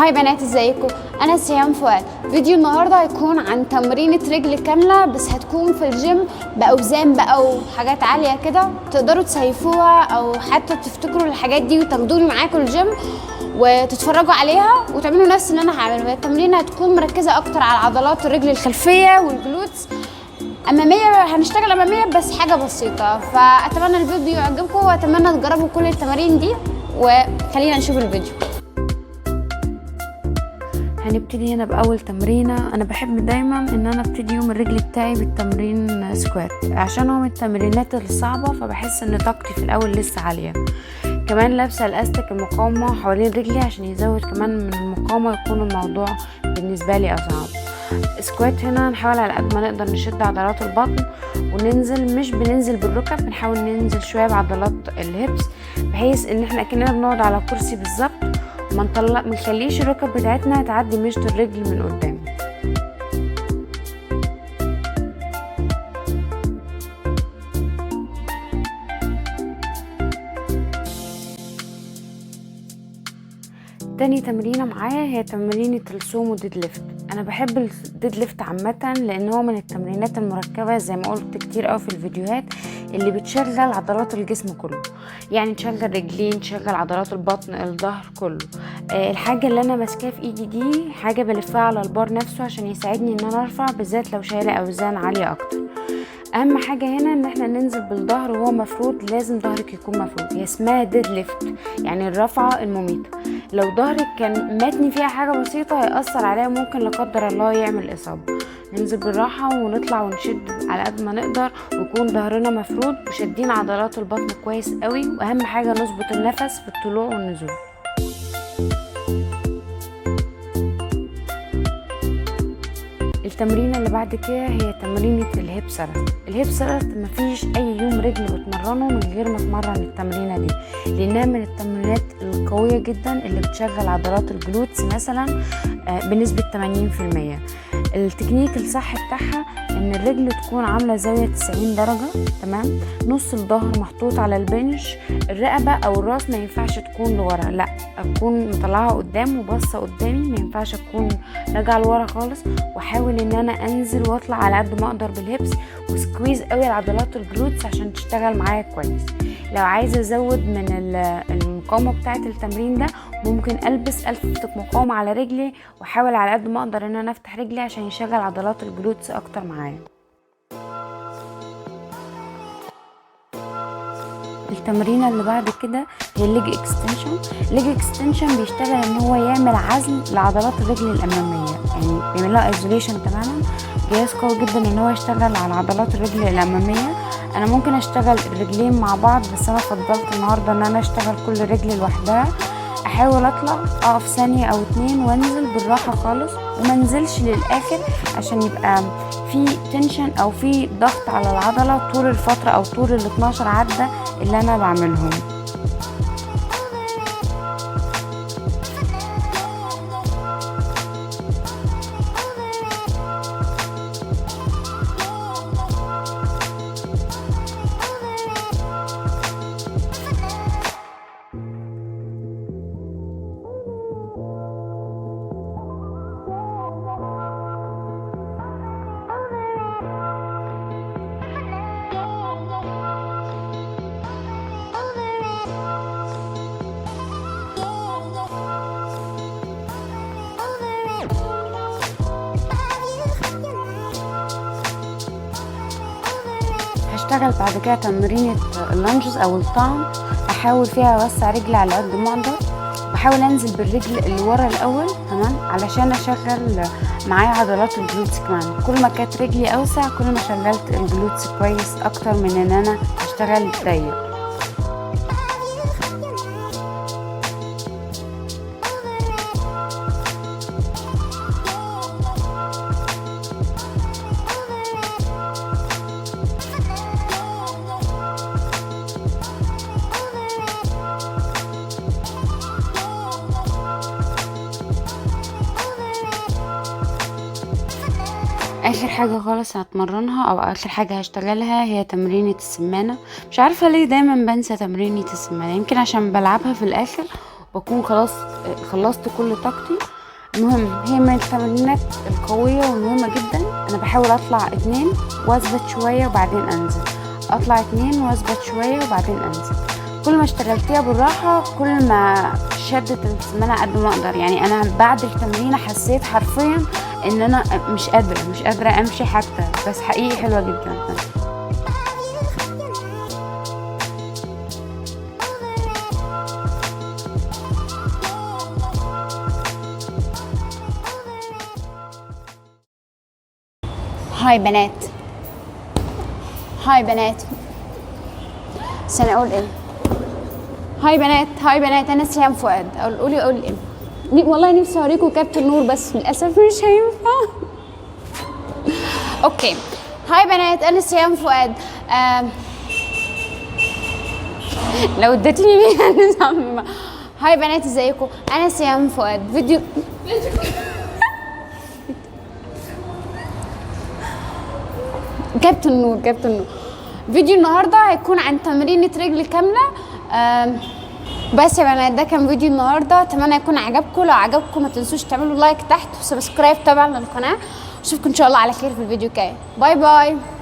Hi بنات، ازيكم؟ انا سهام فؤاد. فيديو النهارده هيكون عن تمرينة رجل كاملة، بس هتكون في الجيم باوزان بقى وحاجات عالية كده، تقدروا تسيفوها او حتى تفتكروا الحاجات دي وتاخدوني معاكم الجيم وتتفرجوا عليها وتعملوا نفس اللي انا هعمله. التمرينه هتكون مركزه اكتر على عضلات الرجل الخلفية وال glutes. امامية هنشتغل امامية بس حاجة بسيطة. فاتمنى الفيديو يعجبكم واتمنى تجربوا كل التمارين دي، وخلينا نشوف الفيديو. هنبتدي هنا بأول تمرينة. أنا بحب دايما إن أنا ابتدي يوم الرجل بتاعي بالتمرين squat، عشان هو من التمرينات الصعبة، فبحس إن طاقتي في الأول لسه عالية. كمان لابسة الأستك المقاومة حوالين رجلي عشان يزود كمان من المقاومة، يكون الموضوع بالنسبة لي أصعب. squat هنا نحاول على قد ما نقدر نشد عضلات البطن وننزل، مش بننزل بالركب، بنحاول ننزل شوية بعضلات ال hips، بحيث إن احنا كأننا بنقعد على كرسي بالظبط، ما نخليش الركب بتاعتنا تعدي مشط الرجل من قدام. تاني تمرينة معايا هي تمرينة ال sumo deadlift. انا بحب ال deadlift عامة لان هو من التمرينات المركبة زي ما قلت كتير قوي في الفيديوهات، اللي بتشغل عضلات الجسم كله، يعني تشغل رجلين، تشغل عضلات البطن، الظهر كله. الحاجة اللي انا ماسكاها في ايدي دي حاجة بلفها على البار نفسه عشان يساعدني ان انا ارفع، بالذات لو شايلة اوزان عالية اكتر. اهم حاجة هنا ان احنا ننزل بالظهر وهو مفرود، لازم ظهرك يكون مفرود. هي اسمها deadlift يعني الرفعة المميتة. لو ظهرك كان متني فيها حاجة بسيطة هيأثر عليها، ممكن لا قدر الله يعمل إصابة. ننزل بالراحة ونطلع ونشد على قد ما نقدر، ويكون ظهرنا مفرود وشادين عضلات البطن كويس قوي، واهم حاجة نظبط النفس في الطلوع والنزول. التمرينة اللي بعد كده هي تمرينة ال hip thrust. ال hip thrust مفيش اي يوم رجل بتمرنه من غير ما اتمرن التمرينة دي، لانها من التمرينات القوية جدا اللي بتشغل عضلات ال glutes مثلا بنسبة 80%. التكنيك الصح بتاعها ان الرجل تكون عاملة زاوية 90 درجة، تمام، نص الظهر محطوط على ال bench، الرقبة او الراس ما ينفعش تكون لورا، لا اكون مطلعها قدام وباصة قدامي، ما ينفعش اكون راجعة لورا خالص. واحاول ان انا انزل واطلع على قد ما اقدر بال hips، و squeeze قوي عضلات ال glutes عشان تشتغل معايا كويس. لو عايزه ازود من المقاومة بتاعه التمرين ده، ممكن البس الفتك مقاومة على رجلي، واحاول على قد ما اقدر ان انا افتح رجلي عشان يشغل عضلات ال glutes اكتر معايا. التمرينه اللي بعد كده هي ال leg extension. ال leg extension بيشتغل ان هو يعمل عزل لعضلات الرجل الامامية، يعني بيعمل لها isolation تماما. جهاز قوي جدا ان هو يشتغل على عضلات الرجل الامامية. انا ممكن اشتغل الرجلين مع بعض، بس انا فضلت النهارده ان انا اشتغل كل رجل لوحدها. احاول اطلع اقف ثانية او اتنين وانزل بالراحة خالص، وما انزلش للاخر عشان يبقى في tension او في ضغط على العضلة طول الفترة او طول ال 12 عده اللي انا بعملهم. هشتغل بعد كده تمرينة ال lunges او الطعن، احاول فيها اوسع رجلي على قد ما اقدر، بحاول انزل بالرجل اللي ورا الاول، تمام، علشان اشغل معايا عضلات ال glutes كمان. كل ما كانت رجلي اوسع كل ما شغلت ال glutes كويس اكتر من ان انا اشتغل ضيق. اخر حاجة خالص هتمرنها او اخر حاجة هشتغلها هي تمرينة السمانة. مش عارفة ليه دايما بنسى تمرينة السمانة، يمكن عشان بلعبها في الاخر بكون خلاص خلصت كل طاقتي. المهم هي من التمرينات القوية والمهمة جدا. انا بحاول اطلع 2 واثبت شوية وبعدين انزل، اطلع 2 واثبت شوية وبعدين انزل. كل ما اشتغلتيها بالراحة كل ما شدت السمانة قد ما اقدر. يعني انا بعد التمرين حسيت حرفيا ان انا مش قادرة امشي حتى، بس حقيقي حلوة جدا. hi بنات، hi بنات، بس انا اقول ايه؟ hi بنات، hi بنات، انا سهام فؤاد. قولي اقول ايه؟ والله نفسي اوريكم كابتن نور بس للاسف مش هينفع. okay، hi بنات، انا سهام فؤاد. لو اديت لي بيها. hi بنات، ازيكم؟ انا سهام فؤاد. فيديو كابتن نور، كابتن نور. فيديو النهارده هيكون عن تمرينة رجل كاملة. بس يا بنات ده كان فيديو النهارده، اتمنى يكون عجبكم. لو عجبكم ما تنسوش تعملوا like تحت و subscribe طبعا للقناة. اشوفكم ان شاء الله على خير في الفيديو الجاي. bye bye.